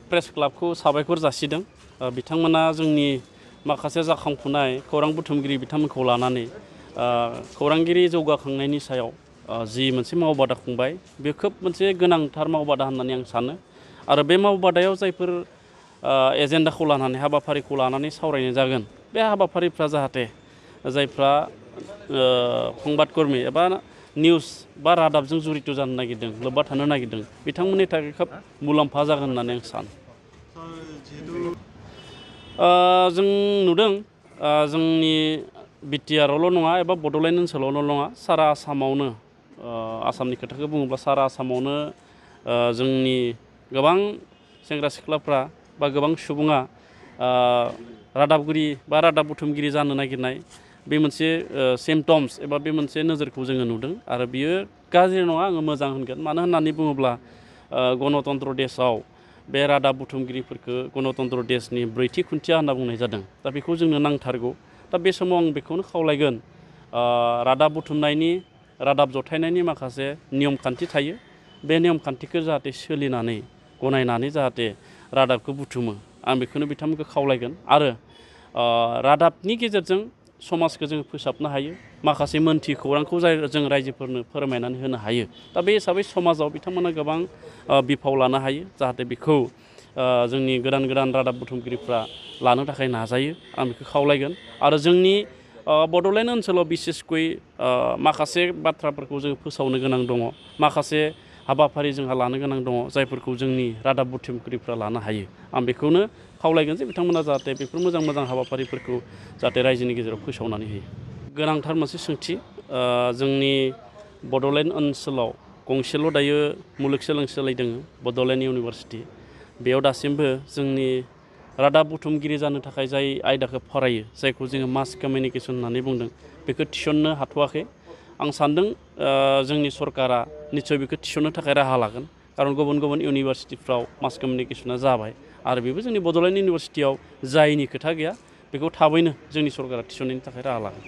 press क्लाबखौ साबायखर जासिदों बिथांमोना जोंनि माखासे जाखांफुनाय खौरां बुथुमगिरि बिथांमोनखौ लानानै खौरांगिरि जौगाखांनायनि सायाव जि मोनसे मावबादा खुंबाय बे खोब मोनसे गोनांथार मावबादा होननानै आं सानो आरो बे मावबादायाव जायफोर एजेन्डाखौ लानानै हाबाफारिखौ लानानै सावरायनाय जागोन बे हाबाफारिफ्रा जाहाथे जायफ्रा संबादकर्मी एबा निउस बा रादाबजों जुरित जानो नागिरदों लोब्बा थानो नागिरदों बिथांमोननि थाखाय खोब मुलाम्फा जागोन होननानै आं सानो जों नुदों जोंनि बिटिआरआवल' नङा एबा बड'लेण्ड ओनसोलावल' नङा सारा आसामावनो आसामनि खोथाखौ बुङोब्ला सारा आसामावनो जोंनि गोबां सेंग्रा सिख्लाफ्रा बा गोबां सुबुङा रादाबगिरि बा रादाब बुथुमगिरि जानो नागिरनाय बे मोनसे सिम्पटम्स एबा बे मोनसे नोजोरखौ जोङो नुदों आरो बियो गाज्रि नङा आङो मोजां होनगोन मानो होननानै बुङोब्ला गणतन्त्र देशआव बे रादाब बुथुमगिरिफोरखौ गणतन्त्र देशनि ब्रैथि खुन्थिया होनना बुंनाय जादों दा बेखौ जोंनो नांथारगौ दा बे समाव आं बेखौनो खावलायगोन रादाब बुथुमनायनि रादाब जथायनायनि माखासे नियम खान्थि थायो बे नियम खान्थिखौ जाहाथे सोलिनानै गनायनानै जाहाथे रादाबखौ बुथुमो आं बेखौनो बिथांमोनखौ खावलायगोन आरो रादाबनि गेजेरजों समाजखौ जों फोसाबनो हायो माखासे मोनथि खौरांखौ जों रायजोफोरनो फोरमायनानै होनो हायो दा बे हिसाबै समाजाव बिथांमोना गोबां बिफाव लानो हायो जाहाथे बेखौ जोंनि गोदान गोदान रादाब बुथुमगिरिफ्रा लानो थाखाय नाजायो आं बेखौ खावलायगोन आरो जोंनि बड'लेण्ड ओनसोलाव बिसेसकय माखासे बाथ्राफोरखौ जों फोसावनो गोनां दङ माखासे हाबाफारि जोंहा लानो गोनां दङ जायफोरखौ जोंनि रादाब बुथुमगिरिफ्रा लानो हायो आं बेखौनो खावलायगोन जे बिथांमोना जाहाथे बेफोर मोजां मोजां हाबाफारिफोरखौ जाहाथे रायजोनि गेजेराव फोसावनानै होयो गोनांथार मोनसे सोंथि जोंनि बड'लेण्ड ओनसोलाव गंसेल' दायो मुलुगसोलोंसालि दङ बड'लेण्ड इउनिभारसिटि बेयाव दासिमबो जोंनि रादाब बुथुमगिरि जानो थाखाय जाय आयदाखौ फरायो जायखौ जोङो मास कमिउनिकेसन होननानै बुंदों बेखौ थिसननो हाथ'वाखै आं सान्दों जोंनि सरकारा निस्सय बेखौ थिसननो थाखाय राहा लागोन खारन गुबुन गुबुन इउनिभारसिटिफ्राव मास कमिउनिकेसना जाबाय आरो बेबो जोंनि बड'लेण्ड इउनिभारसिटियाव जायनि खोथा गैया बेखौ थाबैनो जोंनि सरकारा थिसननायनि थाखाय राहा लागोन